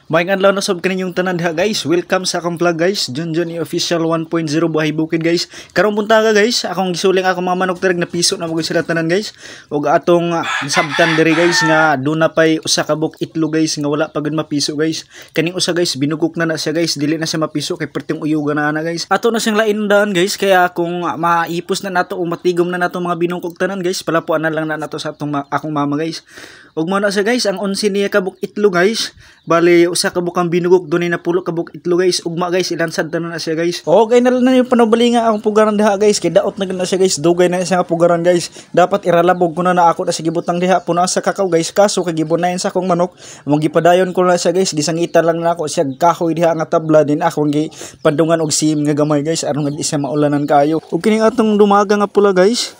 Maayong adlaw na sab kaninyong tanan diha, guys. Welcome sa akong vlog, guys. Junjun Official 1.0 Buhay Bukid, guys. Karong buntaga, guys, akong gisuling akong mga manok direk na piso na magud sila tanan, guys. Ug atong nasabtan diri, guys, nga duna pay usa ka buok itlog, guys, nga wala pa gud mapiso, guys. Kaning usa, guys, binugok na na siya, guys, dili na siya mapiso kay perting uyuga na ana, guys. Ato na siyang lain daan, guys, kaya kung maipos na nato o matigom na nato mga binungkog tanan, guys, palapuan na lang na nato sa atong akong mama, guys. Ug mao na siya, guys, ang 11 niya ka buok itlog, guys. Bali usa ka buok ang binugok, dunay napulo ka buok itlog, guys. Ugma, guys, ilansad tanan na siya, guys. Okay na lang na yung panubalinga akong pugaran diha, guys, kay daot na gud na siya, guys. Dugay na siya nga pugaran, guys. Dapat iralabog ko na na ako na sige butang diha puno sa kakao, guys, kaso kay gibunayan sa akong manok. Mong gipadayon ko na siya, guys, gisangitan lang na ako siya kahoy diha nga tabla din akong gi pandungan og sim nga gamay, guys, aron nga di siya maulanan kaayo. Ug kining atong dumaga nga pula, guys,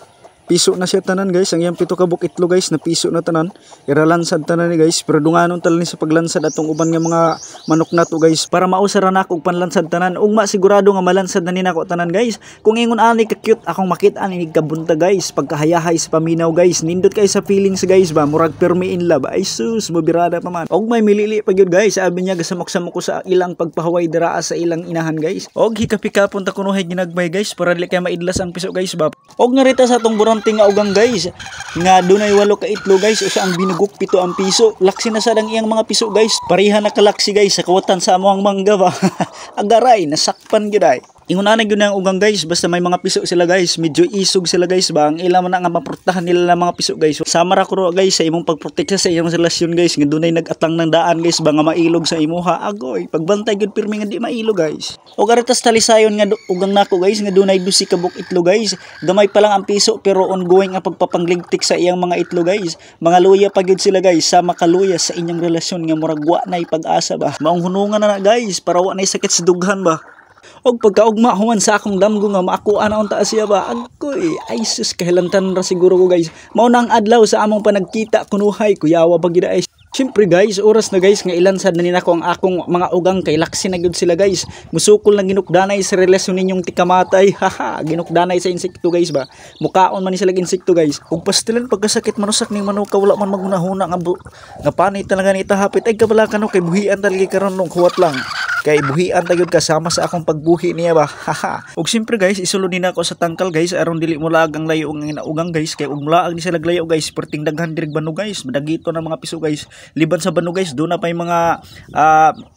piso na siya tanan, guys. Ang iyang pito ka buok itlog, guys, na piso na tanan. Iralansad tanan ni, guys, pero dunganon talan ni sa paglansad atong uban nga mga manok nato, guys, para mausa ra nako og panlansad tanan. Ugma sigurado nga malansad na ni nako tanan, guys. Kung ingon ani ka cute akong makita ani kabunta, guys, pagkahayahay sa paminaw, guys, nindot kay sa feelings, guys, ba murag permi in love. Ay sus, mobirada pa man. Og may milili pa gyud, guys. Sabi niya gasamok-samok ko sa ilang pagpahuway dira sa ilang inahan, guys. Og hikapikapon ta kunohay ginagmay, guys, para dili kay maidlas ang piso, guys, ba. Og narita sa atong burante nga ugang, guys, nga dunay walo ka itlog, guys, usa ang binugok, pito ang piso. Laksi na sad ang iyang mga piso, guys, pareha na kalaksi, guys, sa kawatan sa among mangga ba. Agaray, nasakpan gyud ay. Ingon ana gyud ang ugang, guys, basta may mga piso sila, guys, medyo isog sila, guys, ba ang ila man na nga maprotektahan nila ng mga piso, guys. Sama ra ko guys sa imong pagprotekta sa iyong relasyon, guys, nga dunay nagatang ng daan, guys, ba nga mailog sa imuha. Agoy, pagbantay gyud pirmi nga di mailog, guys. Og aritas talisayon nga ugang nako, guys, nga dunay 12 ka buok itlog, guys. Gamay pa lang ang piso pero ongoing ang pagpapangligtik sa iyang mga itlog, guys. Mga luya pa gyud sila, guys, sama kaluya sa inyong relasyon nga murag wa nay pag-asa ba. Maong hunungan na na, guys, para wa nay sakit sa dughan ba. Og pagkaugma human sa akong damgo nga maakuan na unta siya ba. Agoy, ay sus, kahilantan ra siguro ko, guys. Mao na ang adlaw sa among panagkita kunuhay, kuyawa ba gid ay. Siyempre, guys, oras na, guys, nga ilansad na nako ang akong mga ugang kay laksi na gyud sila, guys. Musukol na ginukdanay sa relasyon ninyong tikamatay. Haha, ginukdanay sa insekto, guys, ba. Mukaon man ni sila insekto, guys. Ug pastilan pagkasakit manusak ning manok, wala man magunahuna nga nga panit talaga ni itahapit ay kabala kano kay buhian talaga karon nung huwat lang. Kay buhian ta gyud kasama sa akong pagbuhi niya ba. Haha. Ug siyempre, guys, isulod ni nako sa tangkal, guys, aron dili mo laag ang layo ang inaugang, guys, kay ug mulaag ni sila layo, guys, perting daghan diri bano, guys. Madagito na mga piso, guys. Liban sa bano, guys, doon na pa yung mga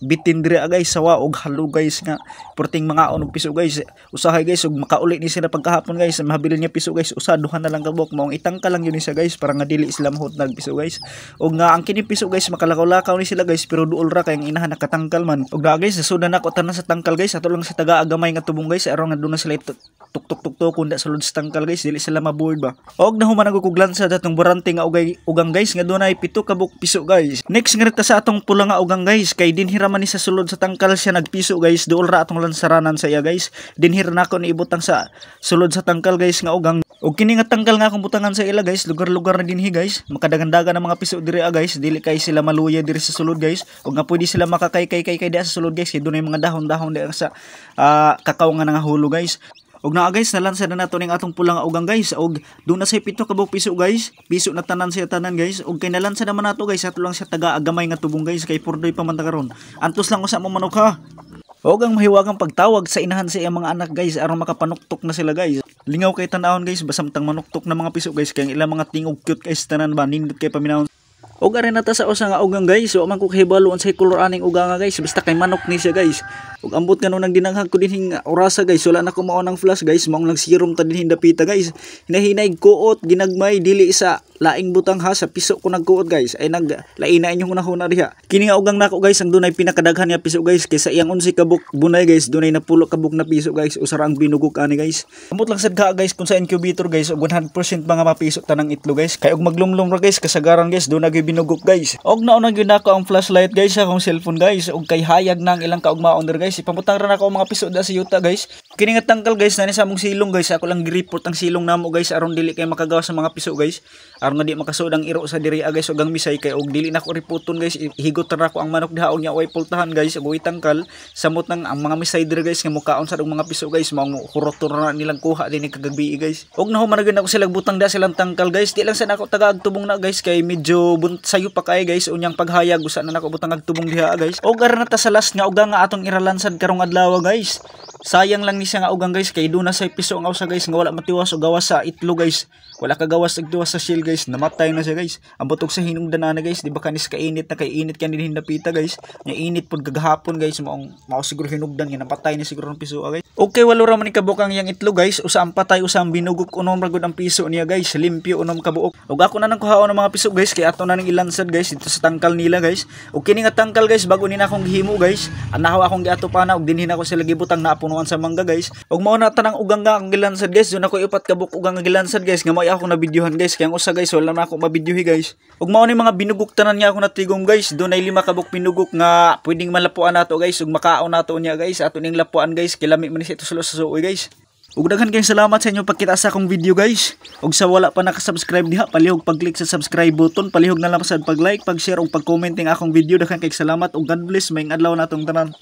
bitin diri guys, sawa og halo, guys, nga perting mga og piso, guys. Usahay, guys, ug makauli ni sila pagkahapon, guys, mahabilin niya piso, guys, usa duha na lang kabok maong itangkal lang yun ni siya, guys, para nga dili sila mahut nag piso, guys. Og nga ang kini piso, guys, makalakaw-lakaw ni sila, guys, pero duol ra kay ang inahan nakatangkal man. Og na, guys, sudan nako tanan sa tangkal, guys, ato lang sa taga gamay nga tubong, guys, aron nga doon na sila tuk tuk tuk tuk kunda sa sulod sa tangkal, guys, dili sila maboard ba. Og nahuman ang kuglansa datong burante nga ugay ugang, guys, nga dunay pito ka buok piso, guys. Next nga rita sa atong pula nga ugang, guys, kay dinhira man ni sa sulod sa tangkal siya nagpiso, guys, duol ra atong lansaranan sa iya, guys. Dinhira nako ni ibutang sa sulod sa tangkal, guys, nga ugang. Og kini nga tangkal nga akong butangan sa ila, guys, lugar-lugar na dinhi, guys. Makadagandagan ang mga piso diri guys, dili kay sila maluya diri sa sulod, guys. Og nga pwede sila makakay kay kay kay sa sulod, guys, kay dunay mga dahon-dahon diha sa kakao nga nangahulo, guys. Og naa, guys, nalansa na nato ning atong pula nga ugang, guys. Og doon na say pito ka buok piso, guys. Piso na tanan siya tanan, guys. Og kay nalansa naman nato, guys, ato lang siya taga gamay nga tubong, guys, kay purdoy pa man ta karon. Antos lang usa mo manok ha. Og ang mahiwagang pagtawag sa inahan sa iyang mga anak, guys, aron makapanuktok na sila, guys. Lingaw kay tan-awon, guys, basamtang manuktok na mga piso, guys, kay ang ilang mga tingog cute guys tanan ba, nindot kay paminawon. Og ari na ta sa usa nga ugang, guys. Wa man ko kahibalo unsay kolor aning ugang nga, guys. Basta kay manok ni siya, guys. Ug ambot nga nang dinanghag ko dinhing orasa, guys. Wala na ko mao ng flash, guys. Maong nang serum ta dinhing dapita, guys. Hinahinay kuot ginagmay dili sa laing butang ha, sa piso ko nagkuot, guys. Ay nag laina inyong hunahuna diha. Kini nga ugang nako, guys, ang dunay pinakadaghan nga piso, guys, kaysa iyang 11 ka buok bunay, guys, dunay napulo ka buok na piso, guys. Usa ra ang binugok ani, guys. Ambot lang sad ka, guys, kung sa incubator, guys, og 100% mga mapiso tanang itlog, guys. Kay og maglumlum ra, guys, kasagaran, guys, dunay gyud binugok, guys. Og nauna gyud nako ang flashlight, guys, sa akong cellphone, guys. Og kay hayag na ang ilang kaugmaon dir, guys. Ipamutang ra nako ang mga piso da sa yuta, guys. Kini nga tangkal, guys, nani sa among silong, guys. Ako lang gi-report ang silong namo, guys, aron dili kay makagawas sa mga piso, guys. Aron nga di makasuod ang iro sa diri, guys, ug ang misay kay og dili nako reporton, guys, higot ra ko ang manok diha og nya way pultahan, guys, ug way tangkal. Samot nang ang mga misay diri, guys, nga mukaon sa mga piso, guys, mao hurot ra nilang kuha dinhi kagabi, guys. Og nahuman na gyud ako sila butang da silang tangkal, guys. Di lang sa nako tagaag tubong na, guys, kay medyo sayo pa kay, guys, unyang paghayag usa na nako butang ag tubong diha, guys. Og aron na ta sa last nga ugang nga atong iralansad karong adlaw, guys. Sayang lang ni siya nga ugang, guys, kay duna say piso ang usa, guys, nga wala matiwas og gawas sa itlog, guys. Wala ka gawas og tiwas sa shell, guys. Namatay na siya, guys. Ambot og sa hinungdan na, guys, di ba kanis kainit na kay init kanin hindapita, guys. Nya init pud gagahapon, guys, maong mao siguro hinugdan nga napatay ni siguro ang piso, guys. Okay, walo ra man ni kabuok ang iyang itlog, guys. Usa ang patay, usa ang binugok, unom ra gud ang piso niya, guys. Limpyo unom ka buok. Ug ako na nang kuhaon ng mga piso, guys, kay ato na ning ilansad, guys, dito sa tangkal nila, guys. Ug kini nga tangkal, guys, bago ni na akong gihimo, guys. Anahaw akong giato pa na ug dinhi na ako sila gibutang napunuan sa mangga, guys. Ug mao na tanang ugang nga akong gilansad, guys. Duna ko upat ka buok ugang nga gilansad, guys, nga mao akong nabidyohan, guys. Kay ang usa, guys, wala na ako mabidyohi, guys. Ug mao ni mga binugok tanan nga ako natigom, guys. Dunay 5 ka buok binugok nga pwedeng malapuan nato, guys, ug makaon nato niya, guys. Ato ning lapuan, guys, kay lami man ni siya tuslo sa suoy, guys. Ug daghan kayong salamat sa inyong pagkita sa akong video, guys. Ug sa wala pa naka-subscribe diha, palihog pag-click sa subscribe button, palihog na lang sad pag-like, pag-share ug pag-comment ning akong video. Daghan kayong salamat ug God bless. Maayong adlaw natong tanan.